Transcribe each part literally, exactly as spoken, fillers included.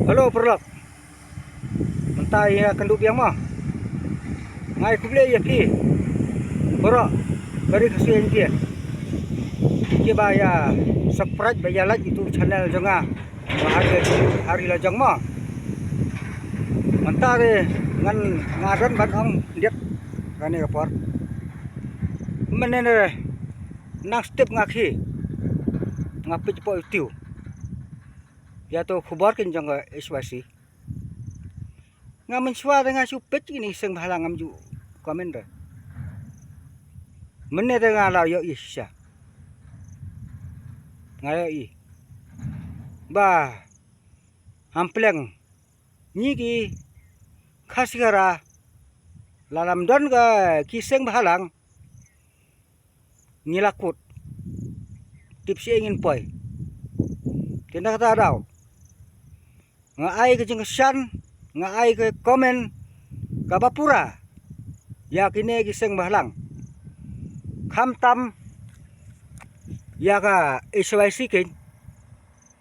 Hello paralok. Mynta ïa kynduh biang mo. Nga ai khublei ïa phi baroh ba ri Khasi Jaintia kiba ïa subscribe bad ïa like ïa utu u channel jong nga. Ba ha ri, ha ri la jong mo. Mynta re ngan, nga don ban ong khyndiat kane ka por. Mynne re nang step nga khie, nga peit hapoh YouTube ïa utu u khubor kin jong ka H Y C. Nga mynshuwa te nga shu peit kine ki seng bhalang, ngam ju comment re. Mynne te nga la ïohi shisha. Nga ïohi ba ha pleng ngi ki Khasi Khara, lada ym don ka ki seng bhalang, ngi la kut. Tip shaei ngin poi. Te na kata ka daw nga ai ka jingkyrshan, nga ai ka comment kaba pura ïa kine ki seng bhalang, khamtam ïa ka H Y C kin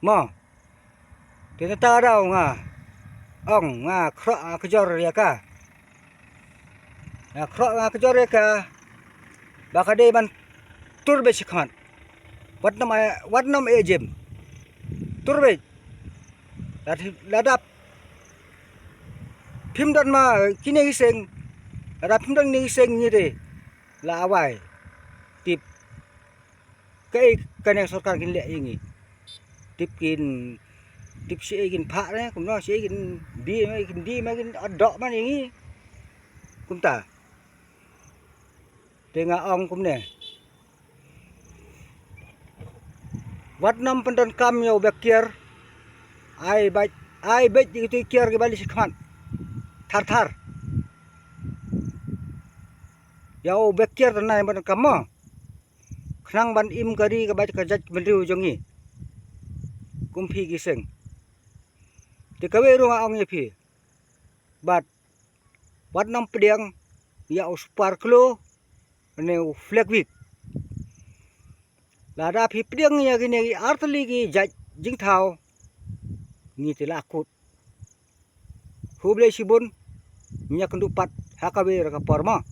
mo. Te na kata ka daw nga ong, nga khroh, nga kjor ïa ka. Nga khroh, nga kjor ïa ka ba ka dei ban tur beit shakhmat. Wat nym ai, wat nym ai jim. Tur beit. Lada, lada phim don ma kine ki seng, lada phim don kine ki seng, ngi te la awai. Tip kaei kane sorkar kin leh ïa ngi. Tip kin, tip shaei kin phah ne, kumno shaei kin die ma, kin die ma, kin doh man ïa ngi. Kumta te nga ong kumne. Wat nym pyndonkam ïa u bek kiar. Ai beit, ai beit ïa kitu i kiar kiba leit shakhmat thar thar. Ïa u bek kiar te nai pyndonkam mo, khnang ban im ka ri kaba ka jaitbynriew jong ngi. Kum phi ki seng. Te kawei ruh nga ong ïa phi, bad wat nym pdiang ïa u spar klo ne u flag week. Lada phi pdiang ïa kine ki artylli ki jait jingthaw, ngi te la kut. Khublei shibun. Ngin ïa kynduh pat ha kawei re ka por mo.